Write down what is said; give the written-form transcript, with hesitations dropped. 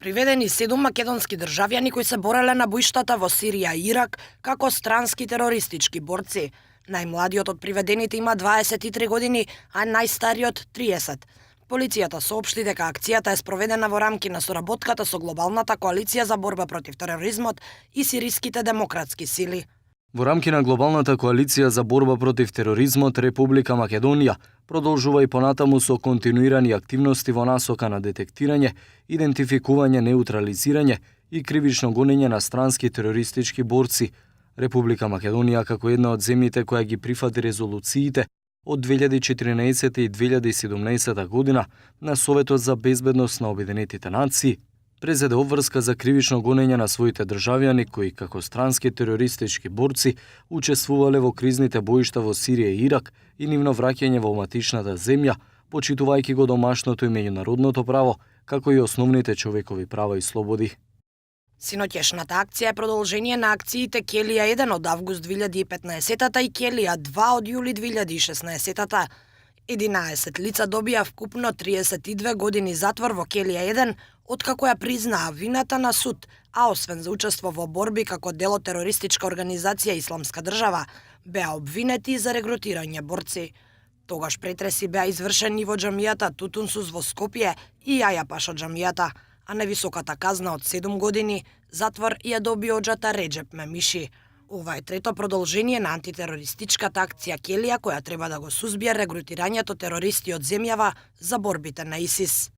Приведени 7 македонски државјани кои се бореле на боиштата во Сирија и Ирак како странски терористички борци. Најмладиот од приведените има 23 години, а најстариот 30. Полицијата соопшти дека акцијата е спроведена во рамки на соработката со Глобалната коалиција за борба против тероризмот и сириските демократски сили. Во рамки на Глобалната коалиција за борба против тероризмот, Република Македонија продолжува и понатаму со континуирани активности во насока на детектирање, идентификување, неутрализирање и кривично гонење на странски терористички борци. Република Македонија како една од земјите која ги прифати резолуциите од 2014 и 2017 година на Советот за безбедност на Обединетите нации, презеде обврска за кривично гонење на своите државјани кои како странски терористички борци учествувале во кризните боишта во Сирија и Ирак и нивно враќање во матичната земја, почитувајќи го домашното и меѓународното право, како и основните човекови права и слободи. Синоќешната акција е продолжение на акциите Келија 1 од август 2015 и Келија 2 од јули 2016. 11 лица добија вкупно 32 години затвор во Келија 1, откако ја признаа вината на суд, а освен за учество во борби како дел од терористичка организација Исламска држава, беа обвинети за регрутирање борци. Тогаш претреси беа извршени во џамијата Тутунсус во Скопје и Јаја Паша џамијата, а највисоката казна од 7 години затвор ја доби оџата Реџеп Мемиши. Ова е трето продолжение на антитерористичката акција Келија која треба да го сузбие регрутирањето терористи од земјава за борбите на ИСИС.